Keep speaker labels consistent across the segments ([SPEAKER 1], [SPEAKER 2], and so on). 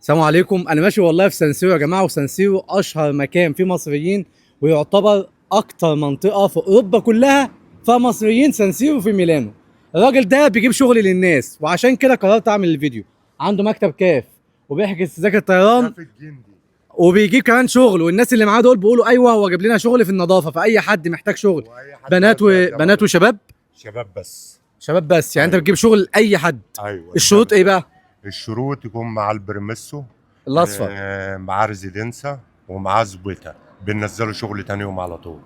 [SPEAKER 1] السلام عليكم. انا ماشي والله في سانسيرو يا جماعة، وسانسيرو اشهر مكان فيه مصريين، ويعتبر اكتر منطقة في اوروبا كلها فيها مصريين، سانسيرو في ميلانو. الراجل ده بيجيب شغل للناس، وعشان كده قررت اعمل الفيديو. عنده مكتب كاف وبيحجز تذاكر طيران
[SPEAKER 2] كاف الجندي،
[SPEAKER 1] وبيجيب كمان شغل، والناس اللي معاه دول بيقولوا ايوه هو جاب لنا شغل في النظافة. فاي حد محتاج شغل،
[SPEAKER 2] وأي حد
[SPEAKER 1] بنات
[SPEAKER 2] عاوز يقدم
[SPEAKER 1] وبنات
[SPEAKER 2] عليه.
[SPEAKER 1] وشباب،
[SPEAKER 2] شباب بس.
[SPEAKER 1] شباب بس يعني. انت
[SPEAKER 2] أيوة.
[SPEAKER 1] بتجيب شغل لاي حد؟
[SPEAKER 2] ايوه.
[SPEAKER 1] الشروط ايه بقى؟
[SPEAKER 2] الشروط يكون مع ال permesso
[SPEAKER 1] الاصفر،
[SPEAKER 2] معاه residenza ومعاه زبيته، بننزله شغل تاني يوم على طول.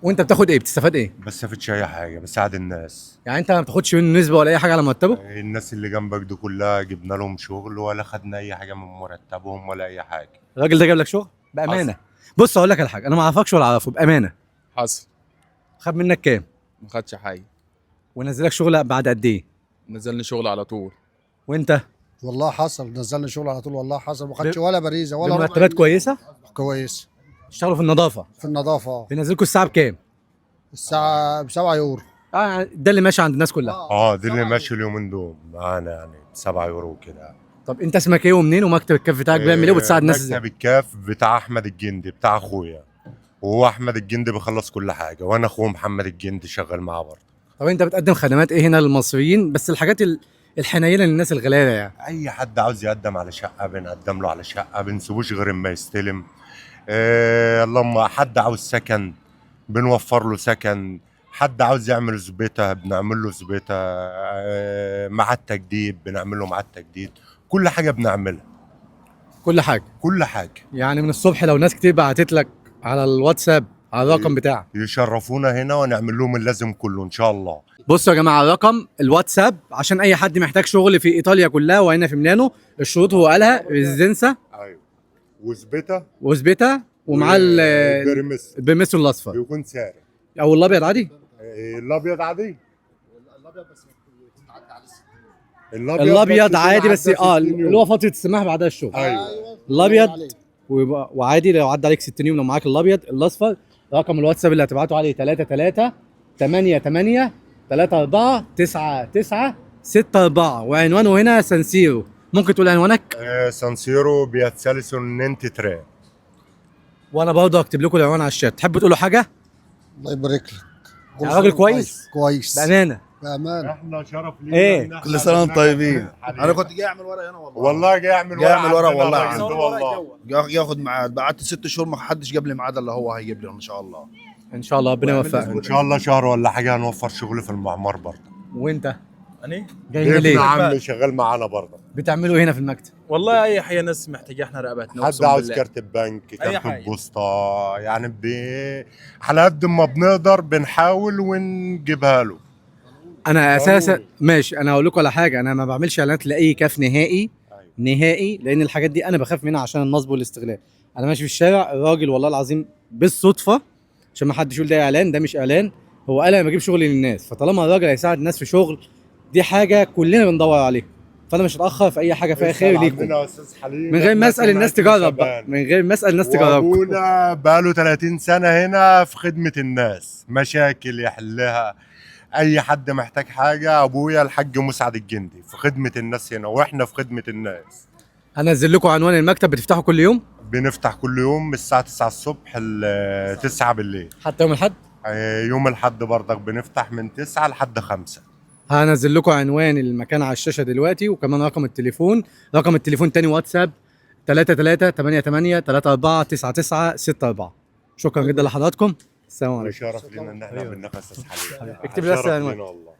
[SPEAKER 1] وانت بتاخد ايه؟ بتستفاد ايه؟
[SPEAKER 2] بس اي حاجة، بساعد الناس.
[SPEAKER 1] يعني انت ما بتاخدش منه نسبه ولا اي حاجة على مرتبه؟
[SPEAKER 2] الناس اللي جنبك دي كلها جبنا لهم شغل، ولا خدنا اي حاجة من مرتبهم ولا اي حاجة.
[SPEAKER 1] الراجل ده جاب لك شغل بامانه؟ بص اقول لك على حاجة، انا ما اعرفكش ولا اعرفه، بامانه.
[SPEAKER 3] حصل.
[SPEAKER 1] خد منك كام؟
[SPEAKER 3] ما خدش حاجه.
[SPEAKER 1] ونزلك شغل بعد قد ايه؟
[SPEAKER 3] نزلني شغل على طول.
[SPEAKER 1] وانت؟
[SPEAKER 4] والله حصل، نزلني شغل على طول، والله حصل، ما خدش ولا بريزه ولا ربع
[SPEAKER 1] بمرتبات
[SPEAKER 4] جنيه.
[SPEAKER 1] كويسة؟
[SPEAKER 4] كويس.
[SPEAKER 1] اشتغلوا في النظافة؟
[SPEAKER 4] في النظافة آه.
[SPEAKER 1] بينزلكوا الساعة بكام؟
[SPEAKER 4] الساعة ب 7 يورو.
[SPEAKER 1] اه، ده اللي ماشي عند الناس كلها.
[SPEAKER 2] اه، دي اللي ماشي اليومين دول معانا، يعني 7 يورو وكده.
[SPEAKER 1] طب انت اسمك ايه ومنين، ومكتب الكاف بتاعك بيعمل ايه، وبتساعد الناس ازاي؟
[SPEAKER 2] مكتب الكاف بتاع احمد الجندي، بتاع اخويا، وهو احمد الجندي بيخلص كل حاجة، وانا اخوه محمد الجندي شغال معاه برضه.
[SPEAKER 1] طب انت بتقدم خدمات ايه هنا للمصريين؟ بس الحاجات الحنينه للناس الغلابة يعني.
[SPEAKER 2] اي حد عاوز يقدم على شقه بنقدم له على شقه، بنسيبوش غير اما يستلم. اللهم حد عاوز سكن بنوفر له سكن، حد عاوز يعمل زبيته بنعمل له زبيته، مع التجديد بنعمل له مع التجديد، كل حاجة بنعملها.
[SPEAKER 1] كل حاجة؟
[SPEAKER 2] كل حاجة.
[SPEAKER 1] يعني من الصبح لو ناس كتير بعتت لك على الواتساب على الرقم بتاعك؟
[SPEAKER 2] يشرفونا هنا ونعمل لهم اللازم كله ان شاء الله.
[SPEAKER 1] بصوا يا جماعة، رقم الواتساب عشان اي حد محتاج شغل في ايطاليا كلها وهنا في ميلانو. الشروط هو قالها: residenza
[SPEAKER 2] ايوه، وزبيته.
[SPEAKER 1] وثبتها، ومعاه
[SPEAKER 2] ال permesso.
[SPEAKER 1] ال permesso الاصفر.
[SPEAKER 2] بيكون ساري.
[SPEAKER 1] او الابيض عادي؟
[SPEAKER 2] الابيض عادي.
[SPEAKER 1] الابيض عادي بس
[SPEAKER 2] يكون عدى 60 يوم.
[SPEAKER 1] اللي هو فترة السماح بعدها الشغل.
[SPEAKER 2] ايوه.
[SPEAKER 1] الابيض وعادي لو عدى عليك 60 يوم لو معاك الابيض. الاصفر رقم الواتساب اللي هتبعته عليه 33 88 34 99 64، وعنوانه هنا سانسيرو. ممكن تقول عنوانك؟
[SPEAKER 2] سانسيرو Piazzale Sonnino tre.
[SPEAKER 1] وانا برضه هكتب لكم العنوان على الشات. تحبوا تقولوا حاجة؟
[SPEAKER 4] الله يبارك لك.
[SPEAKER 1] يا راجل كويس؟
[SPEAKER 4] كويس.
[SPEAKER 1] بامانه.
[SPEAKER 4] بامانه.
[SPEAKER 2] احنا شرف لينا
[SPEAKER 1] إيه؟
[SPEAKER 2] إن إحنا
[SPEAKER 5] كل سنة وانتم طيبين.
[SPEAKER 2] حبيبي.
[SPEAKER 5] انا كنت جاي اعمل ورق هنا والله.
[SPEAKER 2] والله جاي اعمل
[SPEAKER 5] جاي أعمل ورق
[SPEAKER 2] عندنا
[SPEAKER 5] والله.
[SPEAKER 2] الراجل ده والله.
[SPEAKER 5] جاي ياخد ميعاد، قعدت 6 شهور ما حدش جاب لي ميعاد الا هو هيجيب لي ان شاء الله.
[SPEAKER 1] ان شاء الله ربنا يوفقك.
[SPEAKER 2] ان شاء الله شهر ولا حاجة هنوفر شغل في المعمار برضه.
[SPEAKER 1] وانت
[SPEAKER 6] أني؟
[SPEAKER 1] جاي هنا
[SPEAKER 2] ابن
[SPEAKER 1] ليه؟
[SPEAKER 2] عمي شغال معانا برضه.
[SPEAKER 1] بتعملوا ايه هنا في المكتب؟
[SPEAKER 6] والله اي حاجة ناس محتاجه احنا رقبتنا
[SPEAKER 2] حد
[SPEAKER 6] أقسم
[SPEAKER 2] عاوز
[SPEAKER 6] بالله.
[SPEAKER 2] كارت البنك،
[SPEAKER 6] أي
[SPEAKER 2] كارت
[SPEAKER 6] حاجة.
[SPEAKER 2] البوسطه، يعني على قد ما بنقدر بنحاول ونجيبها له.
[SPEAKER 1] انا اساسا
[SPEAKER 2] ضروري.
[SPEAKER 1] ماشي، انا هقول لكم على حاجة، انا ما بعملش اعلانات لاي كاف نهائي.
[SPEAKER 2] أيوة.
[SPEAKER 1] نهائي، لان الحاجات دي انا بخاف منها عشان النصب والاستغلال. انا ماشي في الشارع، الراجل والله العظيم بالصدفة، عشان ما حدش يقول ده اعلان، ده مش اعلان، هو قال انا بجيب شغل للناس. فطالما الراجل هيساعد الناس في شغل، دي حاجة كلنا بندور عليها، فانا مش هتاخر في اي حاجة فيها خير
[SPEAKER 2] اسأل
[SPEAKER 1] ليكم.
[SPEAKER 2] عندنا يا استاذ حليم،
[SPEAKER 1] من غير ما
[SPEAKER 2] إحنا
[SPEAKER 1] اسال الناس
[SPEAKER 2] سمعتنا
[SPEAKER 1] تجرب بقى،
[SPEAKER 2] زمان.
[SPEAKER 1] من غير ما اسال الناس تجرب.
[SPEAKER 2] وابونا بقاله 30 سنة هنا في خدمة الناس، مشاكل يحلها، أي حد محتاج حاجة. أبويا الحاج مسعد الجندي في خدمة الناس هنا، وإحنا في خدمة الناس.
[SPEAKER 1] هنزل لكم عنوان المكتب. بتفتحوا كل يوم؟
[SPEAKER 2] بنفتح كل يوم من الساعة 9 الصبح ل 9 بالليل.
[SPEAKER 1] حتى يوم الاحد؟
[SPEAKER 2] يوم الحد برضك بنفتح من 9 لحد 5.
[SPEAKER 1] هنزل لكم عنوان المكان على الشاشة دلوقتي، وكمان رقم التليفون. رقم التليفون تاني واتساب 33 88 34 99 64. شكرا جدا لحضراتكم، السلام عليكم.
[SPEAKER 2] وشرف لنا إن إحنا بننافس أستاذ حليم.
[SPEAKER 1] اكتب لي بس
[SPEAKER 2] شرف
[SPEAKER 1] العنوان.
[SPEAKER 2] لينا والله.